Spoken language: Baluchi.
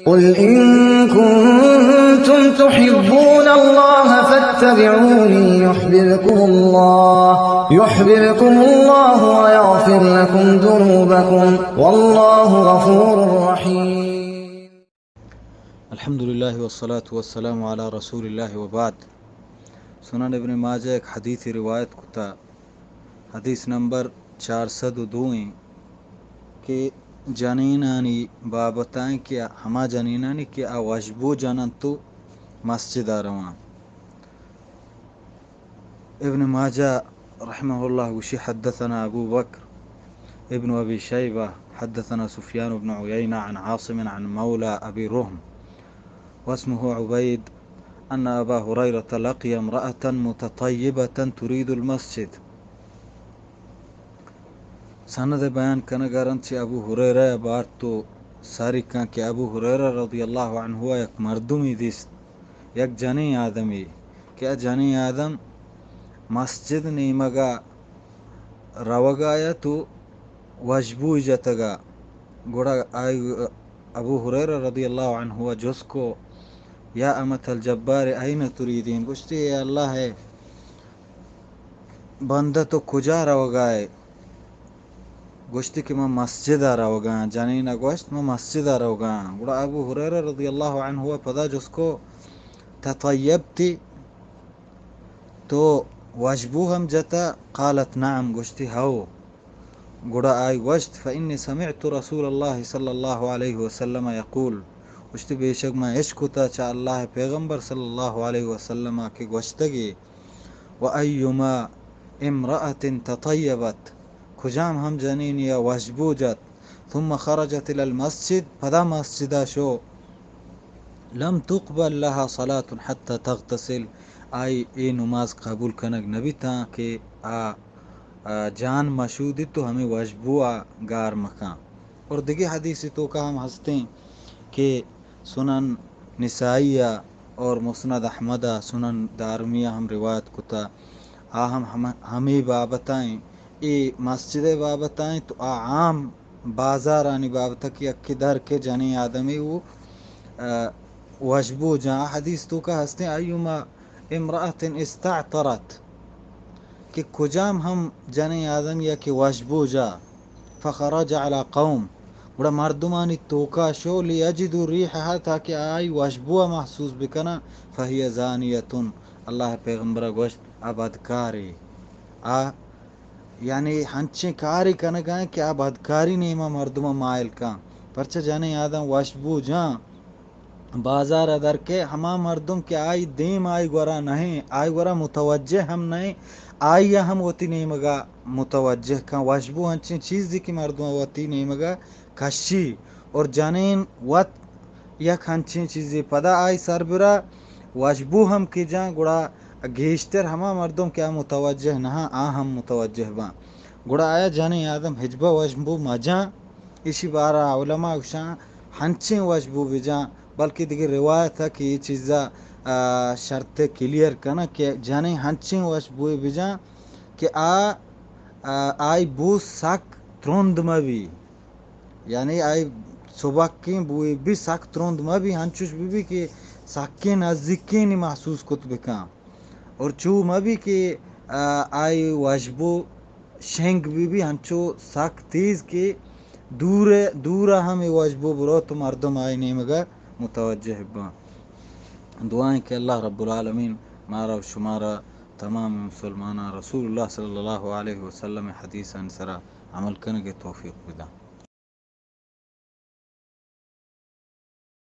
قل إن كنتم تحبون الله فاتبعوني يحببكم الله، يحببكم الله ويغفر لكم ذنوبكم، والله غفور رحيم. الحمد لله والصلاة والسلام على رسول الله وبعد. سنن ابن ماجہ یک حدیثے روایت کتا، حدیث نمبر چار سد و دو ایں کہ جنینانی بابت ایں کہ ہما جنینانی کہ آ وشبو جننت و مسجد ءَ روان۔ ابن ماجہ رحمہ اللہ گوشی، حدثنا ابو بکر ابن ابی شیبہ حدثنا سفیان بن عیینہ عن عاصم عن مولا ابی رحم واسمه عبید ان ابا ہریرہ لقی امرأة متطیبة ترید المسجد۔ سند بیان کنگ ءَ رند چہ ابو ہریرہ ءَ بارت و ساری کن کہ ابو ہریرہ رضی اللہ عنہ ءَ یک مردمے دیست، یک جنیں آدمے، کہ آ جنیں آدم مسجد نیمگ ءَ روگ ءَ ات و وشبوئے جتگ ءَ۔ گڑا آئی ابو ہریرہ رضی اللہ عنہ ءَ جست کو، یا امة الجبار این تریدین؟ گوشتی، اے اللہ ءِ بندہ، تو کجا روگ ءَ ئے؟ گوشتی کہ من مسجد ءَ روگ ءَ آں۔ جنین ءَ گوشت، من مسجد ءَ روگ ءَ آں۔ گڑا ابو ہریرہ رضی اللہ عنہ ءَ پدا جست کو، تطیبتی؟ تو وشبو ہم جتا؟ قالت نعم، گوشتی ہئو۔ گڑا آئی گوشت، فإني سمعت رسول الله صلى الله عليه وسلم يقول، گوشتی، بے شک من اشکتا چہ اللہ ءِ پیغمبر صلی اللہ علیہ وسلم ءَ کہ گوشتگی، وأيما امرأة تطيبت، کجام ہم جنینی ءَ وشبو جت، ثم خرجت إلى المسجد، پدا مسجد ءَ شو، لم تقبل لها صلاة حتى تغتسل، آئی اے نماز قبول کنگ نہ بیتاں کہ آ، آ، جان مشودی تو ہمیں وشبو ءَ گار مکاں۔ اور دگہ حدیث توکا ہم ہستیں کہ سنن نسائی ءَ اور مسند احمد ءَ، سنن دارمی ءَ ہم روایت کتا، آ ہم ہم-، ہمے بابت ءَ ایں۔ اے مسجد ءِ بابت ءَ ایں تو آ عام بازارانی بابت ءَ کہ یکے در کے جنیں آدمے و، آ، وشبو جاں۔ حدیث توکا ہستیں، ایما امرأة استعطرت، کہ کجام ہم جنیں آدمی ءَ کہ وشبو جا، فخرج على قوم، گڑا مردمانی توکا شو، لیجدوا ریحها، تاکہ آئی وشبو ءَ محسوس بکناں، فهي زانیة، اللہ ءِ پیغمبر ءَ گوشت، آ بدکارے۔ آ یعنی ہنچیں کارے کنگا ایں کہ آ بدکاری نیما مردماں مائل کن۔ پرچہ جنیں آدم وشبو جاں، بازار ءَ در کے، ہما مردم کہ آئی دیم آئی گورا نہ ایں، آئی گورا متوجہ ہم نہ ایں، آئی ءَ ہم وتی نیمگا متوجہ کن۔ وشبو ہنچیں چیزے کہ مردم وتی نیمگا کشی اور جنین وت یک ہنچیں چیزے پدا آئی سر برا وشبو ہم کہ جاں، گڑا گیشتر ہما مردم کہ آ متوجہ نہ آں، آ ہم متوجہ باں۔ گڑا آیا جنیں آدم ہچبر وشبو مجاں؟ ایشی بارا علماء گوشاں، ہنچیں وشبو بجاں، بلکہ دگہ روایت ءَ کہ اے چیزا، آ، شرط کلیئر کناں کہ جنیں ہنچیں وشبوئے بجاں کہ آ، آ، آئی بو سک ترند مہ بی، یعنی آئی سبکیں بوئے بی سک ترند مہ بی، ہنچوش بہ بی کہ سکیں نزیکینی محسوس کت بکاں۔ اور چو مہ بی کہ، آ، آئی وشبو شنگ بہ بی، ہنچو سک تیز کہ دور، دور ءَ ہم اے وشبو برو تو مردم آئی نیمگ ءَ متوجہ باں۔ دعا ایں کہ اللہ رب العالمین مارا و شمارا تمام مسلماناں رسول اللہ صلی اللہ علیہ وسلم ءِ حدیثانی سرا عمل کنگ ءِ توفیق بداں۔